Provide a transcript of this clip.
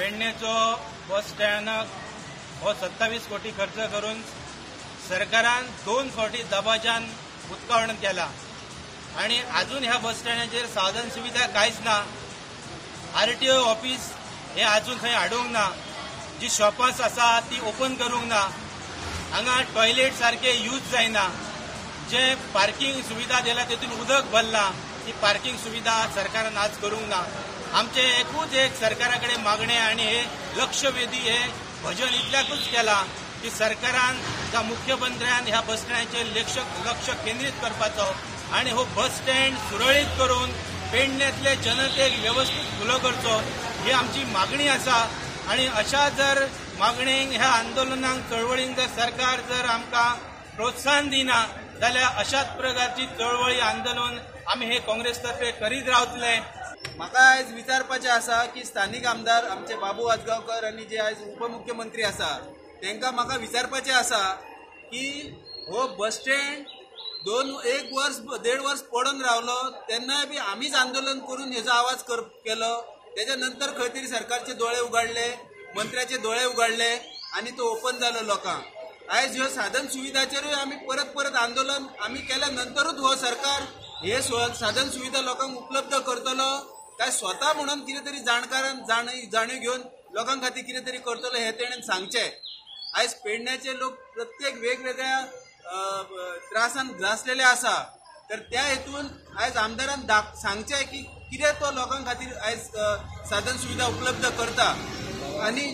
पेडणेचो बस स्टँडाक हो 27 कोटी खर्च करून सरकारान 2 फावटी दबाज्यान उदकावण केला आनी अजून ह्या बस स्टँडाचेर साधन सुविधा कांयच ना. आरटीओ ऑफिस हे अजून थंय हाडूंक ना, जी शॉपां आसा ती ओपन करूंक ना, हांगा टॉयलेट सारके यूज जायना, जे पार्किंग सुविधा दिला तेतून उदक भरला ती पार्किंग सुविधा सरकारान आज करूंक ना. आमचे एकूच एक सरकारा कडेन मागणें आनी हे लक्षवेधी हे भजन इतल्याकूच केलां की सरकारान जावं मुख्यमंत्र्यान ह्या बस स्टँडाचेर लक्ष केंद्रीत करपाचो आनी हो बस स्टँड सुरळीत करून पेडण्यातले जनतेक व्यवस्थित फुलो करचो ही आमची मागणी आसा. आनी अशा जर मागणेक ह्या आंदोलनाक चळवळींक जर सरकार जर आमकां प्रोत्साहन दिना जाल्यार अशाच प्रकारची चळवळी आंदोलन आमी हे काँग्रेस तर्फे करीत रावतले. म्हाका आयज विचारपाचें आसा की स्थानीक आमदार आमचे बाबू आजगांवकर आनी जे आयज उपमुख्यमंत्री आसा तांकां म्हाका विचारपाचें आसा की हो बस स्टँड 1 वर्स 1.5 वर्स पडून रावलो तेन्नाय बी आमीच आंदोलन करून हेजो आवाज केलो. तेच्या नंतर खंय तरी सरकारचे दोळे उगाडले, मंत्र्याचे दोळे उगाडले आनी तो ओपन जालो लोकांक. आयज ह्यो साधन सुविधाचेरूय आमी परत परत आंदोलन आमी केल्या नंतरूच हो सरकार हे साधन सुविधा लोकांक उपलब्ध करतलो काय स्वता म्हणून कितें तरी जाणकारान जाणीव घेवन लोकां खातीर कितें तरी करतलो हें तेणेन सांगचें. आयज पेडण्याचे लोक प्रत्येक वेगवेगळ्या त्रासान ग्रासलेले आसा, तर त्या हेतून आयज आमदारान सांगचें की कितें तो लोकां खातीर आयज साधन सुविधा उपलब्ध करता. आनी